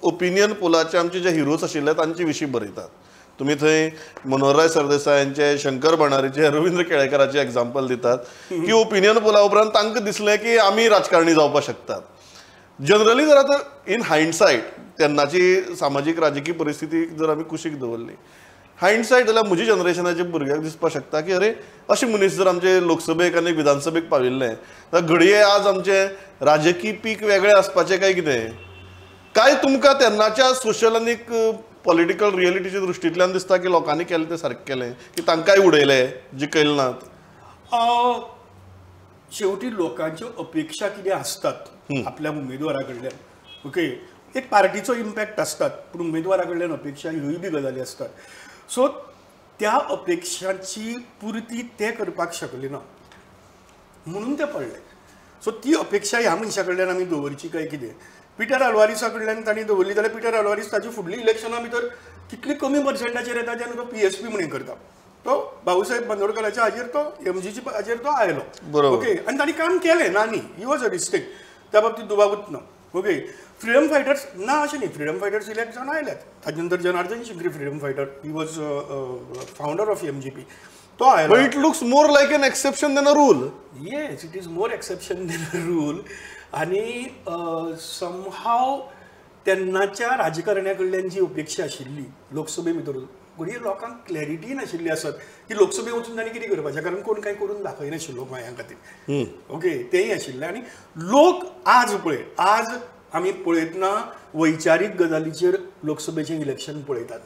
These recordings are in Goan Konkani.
ओपिनियन पोलाचे आमचे जे हिरोज आशिल्ले तांचे विशीं बरयतात. तुमी थंय मनोहरराय सरदेसायांचे, शंकर भांडारीचे, रवींद्र केळेकाराचे एग्जाम्पल दितात की ओपिनियन पोला उपरांत तांकां दिसलें की आमी राजकारणी जावपाक शकतात. जनरली जर आतां इन हायंडसायट तेन्नाची सामाजीक राजकीय परिस्थिती जर आमी कुशीक दवरली, हायंडसायट जाल्यार म्हजी जनरेशनाच्या भुरग्यांक दिसपाक शकता की अरे अशे मनीस जर आमचे लोकसभेक आनी विधानसभेक पाविल्ले जाल्यार घडये आज आमचें राजकीय पीक वेगळें आसपाचें काय कितें. काय तुमकां तेन्नाच्या सोशल आनी पॉलिटिकल रियलिटीच्या दृश्टींतल्यान दिसता की लोकांनी केलें तें सारकें केलें की तांकांय उडयले जिखयले नात? शेवटी लोकांच्यो अपेक्षा कितें आसतात आपल्या उमेदवारा कडल्यान, ओके, एक पार्टीचो इम्पॅक्ट आसतात पूण उमेदवारा कडल्यान अपेक्षा ह्योय बी गजाली आसतात. सो त्या अपेक्षांची पुर्ती ते करपाक शकले ना म्हणून ते पडले. सो ती अपेक्षा ह्या मनशा कडल्यान आमी दवरची काय कितें? पिटर आल्वारीसा कडल्यान तांणी दवरली जाल्यार पिटर आल्वारीस ताची फुडली इलेक्शनां भितर कितली कमी पर्संटाचेर येता तेन्ना तो PSP म्हणून करता. तो भाऊसाहेब बांदोडकराच्या हाजेर तो MGC हाजेर तो आयलो, ओके, आनी तांणी काम केलें ना न्ही, he was a distinct, त्या बाबतीत दुबावूच ना. ओके, फ्रिडम फायटर्स ना अशें न्ही, फ्रिडम फायटर्स इलेक्ट जावन आयल्यात. ताजे नंतर Janardan Shingne freedom fighter, he was founder of MGP, तो आयलो. But it looks more like an exception than a rule. Yes, it is more exception than a rule. आनी समहाव तेन्नाच्या राजकारण्या कडल्यान जी अपेक्षा आशिल्ली लोकसभे भितर, घडये लोकांक क्लॅरिटी नाशिल्ली आसत की लोकसभे वचून तांणी कितें करपाचें, कारण कोण कांय करून दाखयनाशिल्लो गोंया खातीर. ओके, तेंय आशिल्लें. आनी लोक आज पळय, आज आमी पळयतना वैचारीक गजालीचेर लोकसभेचें इलेक्शन पळयतात.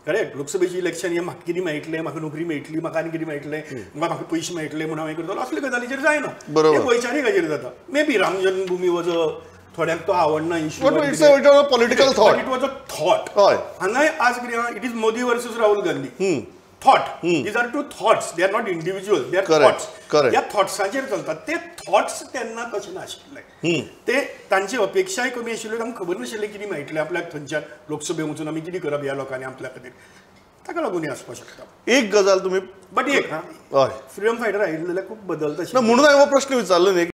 करेक्ट, लोकसभेचें इलेक्शन हें म्हाका कितें मेळटलें, म्हाका नोकरी मेळटली, म्हाका आनी कितें मेळटलें, म्हाका पयशे मेळटले म्हणून हांवें करतलो, असले गजालीचेर जायना, वैचारीक हाजेर जाता. Maybe Ram Janmabhoomi was a थोड्यांक तो आवडना issue, political thought, it was a thought. हांगाय आज कितें, it is Modi versus Rahul Gandhi thought. These are two thoughts, they are not individual, they are thoughts. ह्या थॉट्साचेर चलतात. ते थॉट्स तेन्ना तशें नाशिल्ले, ते तांची अपेक्षाय कमी आशिल्ल्यो, तांकां खबर नाशिल्लें कितें मेळटलें आपल्याक थंयच्यान लोकसभे वचून आमी कितें करप ह्या लोकांनी आपल्या खातीर, ताका लागून आसपाक शकता. एक गजाल तुमी बट एक फ्रिडम फायटर आयिल्ले जाल्यार खूब बदलता म्हणून हांवें हो प्रश्न विचारलो न्ही.